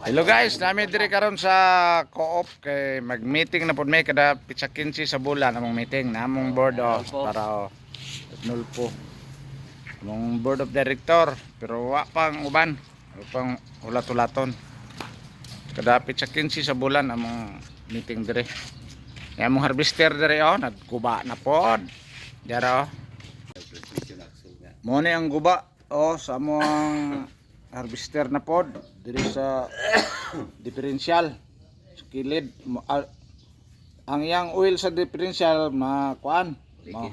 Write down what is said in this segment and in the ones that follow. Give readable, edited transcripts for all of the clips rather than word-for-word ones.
Hello guys, naa mi diri karon sa co-op kay mag-meeting na pud mi kada pitsa 15 sa bulan among meeting na among board of para oh, nulpo. Among board of director, pero wa pang uban, wa pang hulat-hulaton. Kada pitsa 15 sa bulan among meeting diri. Ya, among harvester diri oh, nagkuba na pod. Dara oh. Mo ni ang guba oh sa among harvester na pod diri sa diferensyal sa kilid. Ang iyang oil sa diferensyal ma kuan ma,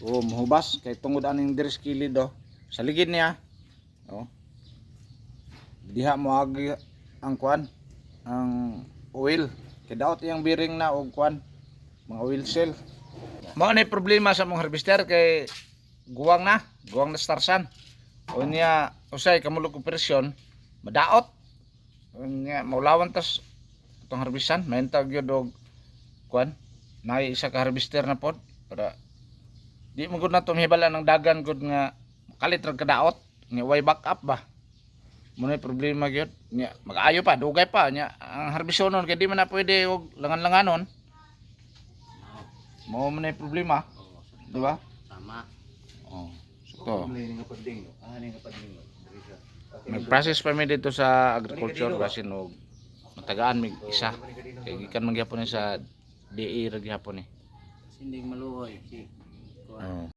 oh, mahubas kay tungod aning diri sa kilid oh, sa ligid niya oh, diha mo agi ang kuan, ang oil, kay daot iyang bearing na og kuan, mga oil seal. Mao ni problema sa among harvester kay guwang na starsan. Unya usay kamulog operasyon, madaot. Unya maulawan tas atong harvestan, mahintag gyud og kuan, naay isa ka harvester na pod para di mo gud nato mahibal-an ang dagan gud nga kalit ra kadaot nya, way back up ba. Mo na problema gyud nya, mag-ayo pa, dugay pa nya ang harvestionon kay di man na pwede og langan-langanon. Mao man na problema, di ba? Tama. Oh, so nag-process pa mi dito sa agriculture basin og matagaan mig isa kay gikan man gyapon ni sa DA ra gyapon ni. Sinding maluoy si Oh.